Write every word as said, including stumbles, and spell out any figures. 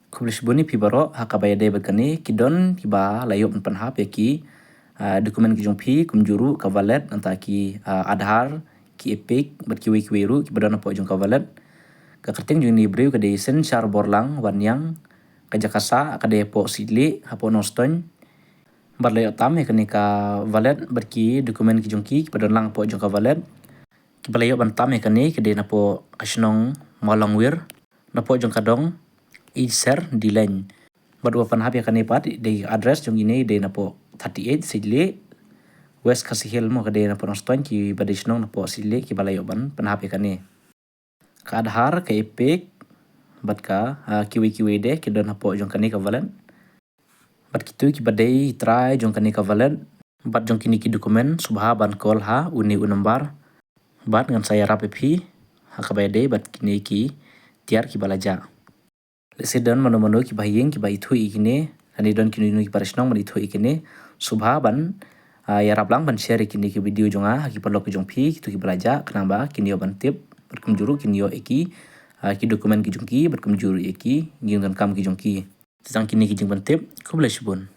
Khublei shibun ïa phi baroh, ha kaba ïadei bad kane, ki don kiba la ïoh ban pynhap ïa ki, ah, document ki jong phi, kumjuh ruh ka wallet, nangta ki, ah, Aadhaar, ki EPIC, bad kiwei kiwei ruh, kiba don hapoh jong ka wallet. Ka kyrteng jong une u briew ka dei Synshar Borlang Wanniang, ka jaka sah ka dei hapoh Syiedlih, hapoh Nongstoiñ. Bad la ïoh tam ïa kane ka wallet, bad ki document ki jong ki, kiba don lang hapoh jong ka wallet. Kiba la ïoh ban tam ïa kane, ka dei napoh ka shnong Mawlangwir, napoh jong ka dong Iser Dilein. Bad uba pynhap ïa kane pat, dei address jong ine, dei napoh thirty-eight Syiedlih, West Khasi Hills mo, ka dei napoh Nongstoiñ, kiba dei shnong napoh Syiedlih, kiba la ïoh ban pynhap ïa kane. Ka Aadhaar, ka EPIC, bad ka, ah, kiwei kiwei de, ki don hapoh jong kane ka wallet. Bad kitu kiba dei trai jong kane ka wallet. Bad jong kine ki document, sngewbha ban call ha une u number. Bad ngan sa ïarap ïa phi, ha kaba ïadei bad kine ki tiar kiba la jah. Lehse don mano mano kiba ha ïing kiba ithuh ïa kine, lane don kino kino kiba ha shnong ban ithuh ïa kine, sngewbha ban, ah, ïarap lang ban share ïa kine ki video jong nga ha ki paralok ki jong phi, kitu kiba la jah, khnang ba kin ïoh ban tip, bad kumjuh ruh kin ïoh ïa ki, ah, ki document ki jong ki, bad kumjuh ruh ïa ki jingdonkam ki jong ki. Te tang kine ki jingpyntip, khublei shibun.